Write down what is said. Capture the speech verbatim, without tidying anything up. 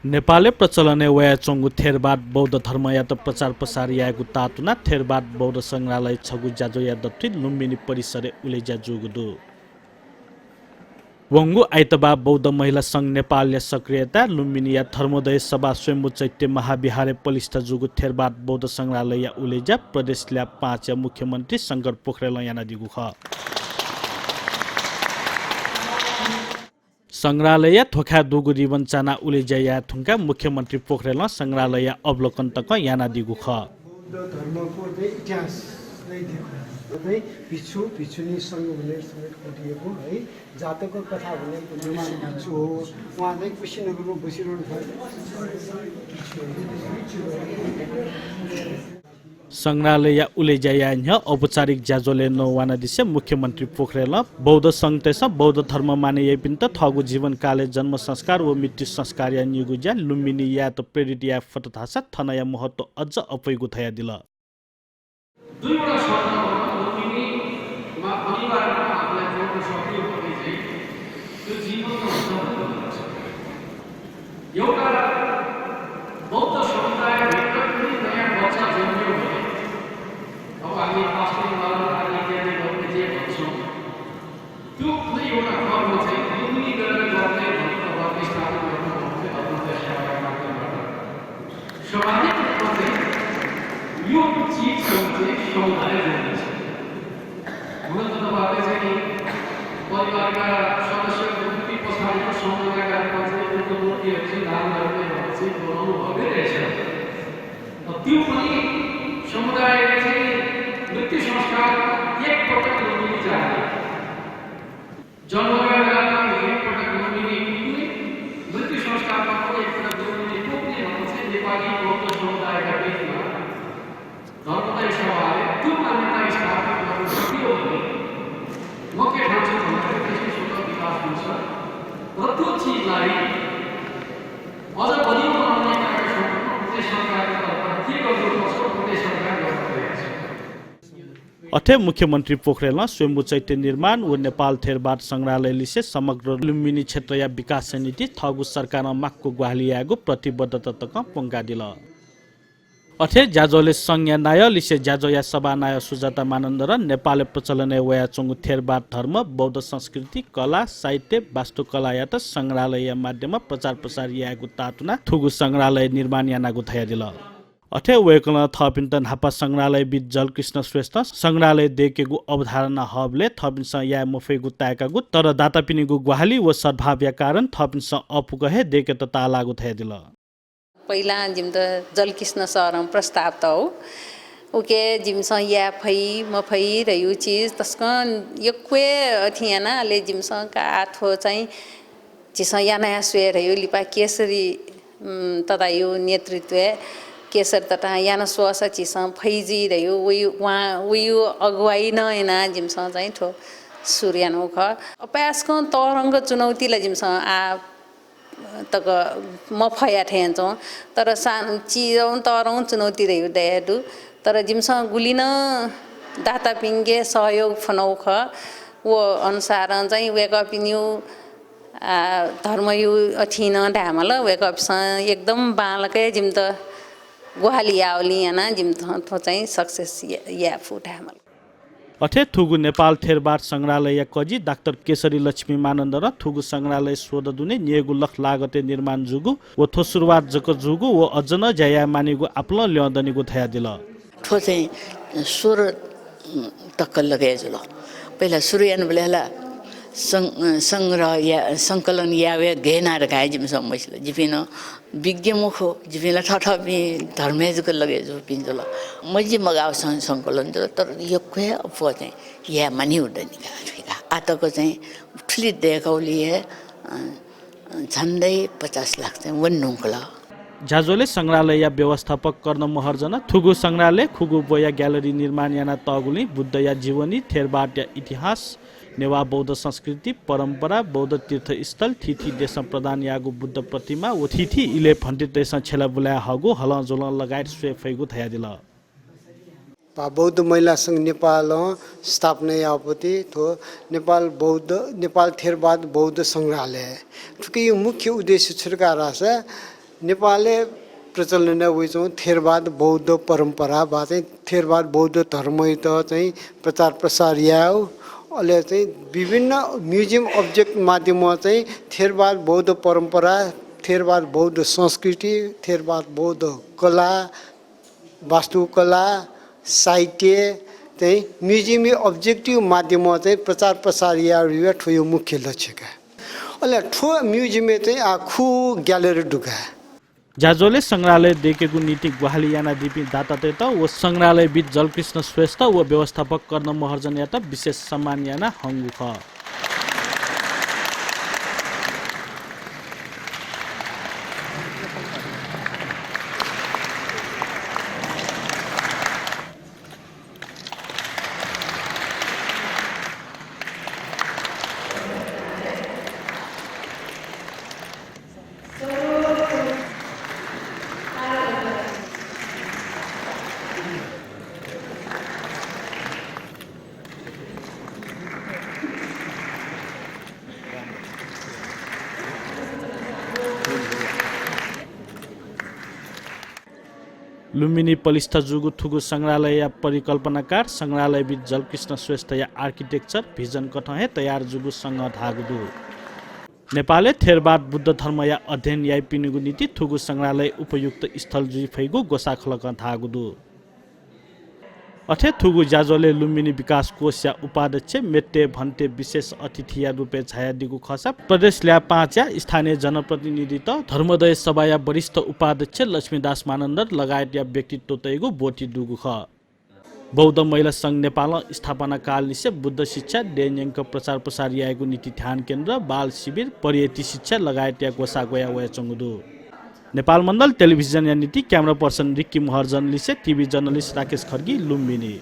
नेपालय् प्रचलनय् वयाच्वंगु थेरवाद बौद्ध धर्मयात प्रचार प्रसार यायेगु तातुनाः थेरवाद बौद्ध संग्रहालय छगू ज्याझ्वःया दथुइ लुम्बिनी परिसरय् उलेज्या जूगु दु। वंगु आइतबाः बौद्ध महिला संघ नेपालया सक्रियताय् लुम्बिनीया धर्मोदय सभा स्वयम्भू चैत्य महाविहारय् पलिस्था जूगु थेरवाद बौद्ध संग्रहालयया उलेज्या प्रदेश ल्याब पाँचया मुख्यमन्त्री शंकर पोखरेलं यानादीगु खः। संग्रहालयया ध्वखाय् दुगु रिबन चानाः उलेज्या याये धुंकाः मुख्यमन्त्री पोखरेलं संग्रहालयया अवलोकन तकं यानादीगु खः। बौद्ध धर्मको चाहिँ इतिहास नै देखो। चाहिँ भिक्षु, भिक्षुणी संघ भनेर समेत कोटिएको है। जातकको कथा भनेको भिक्षु हो। उहाँ चाहिँ कुशीनगरमा बसिरहनु भयो। संग्रहालयया उलेज्या याये न्ह्यः औपचारिक ज्याझ्वलय् नवानादिसे मुख्यमन्त्री पोखरेलं बौद्ध संघतय्सं बौद्ध धर्म मानय् याइपिन्त थःगु जीवनकालय् जन्म संस्कार व मृत्यु संस्कारया निगू ज्या लुम्बिनी यायेत प्रेरित याये फत धाःसा थनया महत्व अझ अप्वइगु धयादिल। दुईवटा शब्दमा लुम्बिनीमा अनिवार्य रूपमा आफूलाई जोड्न सक्यो भने चाहिँ त्यो जीवन्त हुन्छ भन्ने लाग्छ। एउटा बौद्ध समुदायभित्र कुनै नयाँ बच्चा जन्मियो भने अब हामी पास्टिङ वाला आदि इत्यादि गर्ने जे भन्छौँ, त्यो कुनै एउटा कर्म चाहिँ लुम्बिनी गएर गर्ने भन्ने तपाईँले स्थापित गर्नुभयो भने धर्मको सेवाका माध्यमबाट स्वाभाविक रूपमा चाहिँ यो चिजसँग चाहिँ समुदाय जोडिन्छ। हुन त तपाईँले चाहिँ नि परिवारका सदस्यको मृत्यु पछाडिको सम्झनाका रूपमा चाहिँ बुद्ध मूर्तिहरू चाहिँ दान गर्ने भनेर चाहिँ बनाउनु भएकै रहेछ। त्यो पनि समुदायले चाहिँ मृत्यु संस्कार एकपटक लुम्बिनी चाहने। जन्मका बेलामा एकपटक लुम्बिनी पुग्ने, मृत्यु संस्कारमा पनि एकपटक लुम्बिनी पुग्ने भन्ने चाहिँ नेपाली बौद्ध समुदायका बिचमा धर्मोदय सभाले त्यो मान्यता स्थापित गर्न सकियो भने म के ठान्छु भन्दाखेरि त्यसको स्वतः विकास हुन्छ र त्यो चिजलाई अझ बलियो बनाउने कार्यक्रममा प्रदेश सरकारको तर्फबाट के गर्नुपर्छ, प्रदेश सरकार गर्न तयार छ। अथे मुख्यमन्त्री पोखरेलं स्वयम्भू चैत्य निर्माण व नेपाल थेरवाद संग्रहालय लिसे समग्र लुम्बिनी क्षेत्रया विकासया निंतिं थःगु सरकारं माक्व ग्वाहालि यायेगु प्रतिबद्धता तकं प्वंकादिल। अथे ज्याझ्वलय् संघया नायः लिसे ज्याझ्वःया सभानायः सुजाता मानन्धरं नेपालय् प्रचलनय् वयाच्वंगु थेरवाद धर्म, बौद्ध संस्कृति, कला, साहित्य, वास्तुकलायात संग्रहालयया माध्यमं प्रचार प्रसार यायेगु तातुनाः थुगु संग्रहालय निर्माण यानागु धयादिल। अथे वय्कलं थःपिन्त न्हापा संग्रहालयविद् जलकृष्ण श्रेष्ठं संग्रहालय दय्केगु अवधारणा हःबलय् थःपिन्सं याये मफइगु ताय्कागु, तर दातापिनिगु ग्वाहालि व सद्भावया कारण थःपिन्सं अःपुक हे दय्केत ताःलाःगु धयादिल। पहिलां जिमित जलकृष्ण सरं प्रस्ताव तःगु। उके जिमिसं याये फइ मफइ धइगु चिज तसकं यक्व हे अथे याना, अले जिमिसं का थ्व चाहिँ झीसं याना हे स्वये धइगु लिपा केशरी, उम्, तताया नेतृत्वय् केशरी ततां याना स्वःसा झीसं फइ जुइ धइगु उइ, उहाँ, उइगु अगुवाइ नं यानाः जिमिसं चाहिँ थ्व सुरु यानागु खः। अपाय्सकं तःधंगु चुनौती ला जिमिसं आः तक मफया थें च्वं, तर सा-, चिजं तःधंगु चुनौती धइगु दये दु। तर जिमिसं गुलि नं दातापिनिके सहयोग फ्वनागु खः, व अनुसारं चाहिँ वय्कःपिनिगु आ, धर्मया अथे नं धायेमाल, वय्कःपिन्सं एकदम बांलाक हे जिमित ग्वाहालि याःगुलिं यानाः जिमित थ्व चाहिँ success या-, याये फु धायेमाल। अथे थुगु नेपाल थेरवाद संग्रहालयया कजि डाक्टर केशरी लक्ष्मी मानन्धरं थुगु संग्रहालय स्वदँ दुने न्यय्गू लख लागतय् निर्माण जूगु व थ्व सुरुवात जक जूगु व अझ नं ज्या याये मानिगु आपालं ल्यं दनिगु धयादिल। थ्व चाहिँ सोह्र तक लगे जुल। पहिला सुरु यानाबलय् ला सं-, संग्रह या-, संकलन यावे गय् याना धकाः हे जिमिसं मसिल। जिपिं नं विज्ञ मखु, जिपिं ला थःथःपिं धर्मय् जक लगे जूपिं जुल। मजि मगाःसां संकलन जुल, तर यक्व हे अप्वः चाहिँ याये मानिगु दनि का थुइका। आः तक चाहिँ थुलि दय्कागुलिं हे, अ, झन्डै पचास लाख चाहिँ वने धुंकल। ज्याझ्वलय् संग्रहालयया व्यवस्थापक कर्ण महर्जनं थुगु संग्रहालय खुगू ब्वया ग्यालरी निर्माण यानातःगुलिं बुद्धया जीवनी, थेरवादया इतिहास, नेवाः बौद्ध संस्कृति, परम्परा, बौद्ध तीर्थस्थल, थीथी देशं प्रदान याःगु बुद्ध प्रतिमा व थीथी इलय् भन्तेतय्सं छ्यला बुलाये हःगु हलंज्वलं लगायत स्वये फइगु धयादिल। बौद्ध महिला संघ नेपालं स्थापना याःगु थ्व नेपाल बौद्ध, नेपाल थेरवाद बौद्ध संग्रहालय। थुकिया मुख्य उद्देश्य छु धकाः धाःसा नेपालय् प्रचलनय् वइच्वंगु थेरवाद बौद्ध परम्परा वा चाहिँ थेरवाद बौद्ध धर्मयात चाहिँ प्रचार प्रसार यायेगु, अले चाहिँ विभिन्न museum object माध्यमं चाहिँ थेरवाद बौद्ध परम्परा, थेरवाद बौद्ध संस्कृति, थेरवाद बौद्ध कला, वास्तुकला, साहित्य चाहिँ museum object माध्यमं चाहिँ प्रचार प्रसार यायेगु थ्व मुख्य लक्ष्य का। अले थ्व museum-य् चाहिँ आः खुगू gallery दु का। ज्याझ्वलय् संग्रहालय दयेकेगु निंतिं ग्वाहालि यानादीपिं दातातय्त व संग्रहालयविद् जलकृष्ण श्रेष्ठ व व्यवस्थापक कर्ण महर्जनयात विशेष सम्मान याना हंगु खः। लुम्बिनी पलिस्था जूगु थुगु संग्रहालयया परिकल्पनाकार संग्रहालयविद् जलकृष्ण श्रेष्ठया architecture vision कथं हे तयार जूगु संघं धाःगु दु। नेपालय् थेरवाद बुद्ध धर्मया अध्ययन याइपिनिगु निंतिं थुगु संग्रहालय उपयुक्त स्थल जुइ फइगु ग्वसाःखलकं धाःगु दु। अथे थुगु ज्याझ्वलय् लुम्बिनी विकास कोषया उपाध्यक्ष मेत्ते भन्ते विशेष अतिथिया रूपय् झायादीगु खःसा प्रदेश ल्याः पाँचया स्थानीय जनप्रतिनिधित, धर्मोदय सभाया वरिष्ठ उपाध्यक्ष लक्ष्मीदास मानन्धर लगायतया व्यक्तित्वतय्गु ब्वति दुगु खः। बौद्ध महिला संघ नेपालं स्थापना कालनिसें बुद्ध शिक्षा, देय् न्यंक प्रचार प्रसार यायेगु निंतिं ध्यान केन्द्र, बाल शिविर, परियति शिक्षा लगायतया ग्वसाः ग्वया वयाच्वंगु दु। नेपाल मण्डल टेलिभिजनया निंतिं camera person रिक्की महर्जन लिसे TV journalist राकेश खड्गी, लुम्बिनी।